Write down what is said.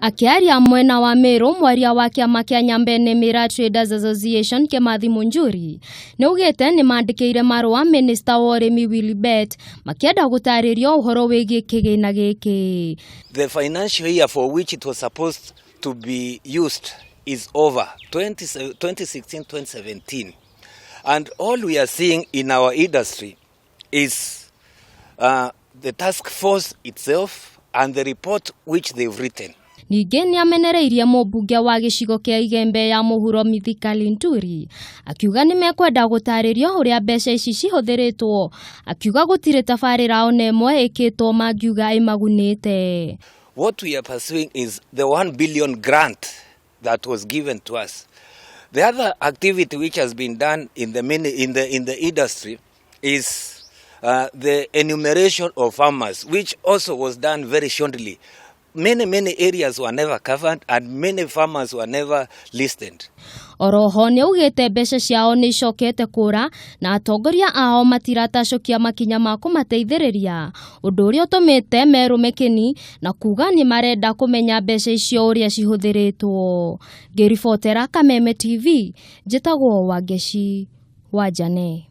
Akĩaria mwena wa Meru, mwaria wa kĩama kĩa Nyambene Miraa Traders Association Kĩmathi Munjuri nĩ augĩte nĩ mandĩkĩire marũa minista wa ũrĩmi Willy Bett makĩenda gũtarĩrio ũhoro wĩgiĩ kĩgĩna gĩkĩ. The financial year for which it was supposed to be used is over, 2016-2017. And all we are seeing in our industry is the task force itself and the report which they've written. Ningĩ nĩ amenereirie mũmbunge wa gĩcigo kĩa Igembe ya mũhuro Mithika Linturi akiuga nĩ mekwenda gũtarĩrio ũrĩa mbeca ici cihũthĩrĩtwo, akiuga gũtirĩ tabarĩra ona ĩmwe ĩkĩtwo mangiuga ĩmagunĩte. What we are pursuing is the 1 billion grant that was given to us. The other activity which has been done in the, mini, in the industry is the enumeration of farmers, which also was done very shortly. Many, many areas were never covered and many farmers were never listed. Oroho nĩ augĩte mbeca ciao nĩ icokete kũra na atongoria ao matiratacũkia makinya ma kũmateithĩrĩria, ũndũ ũrĩa ũtũmĩte merũme kĩni na kuga nĩ marenda kũmenya mbeca icio ũrĩa cihũthĩrĩtwo. Ngĩribotera Kameme TV, njĩtagwo Wangeci Wanjane.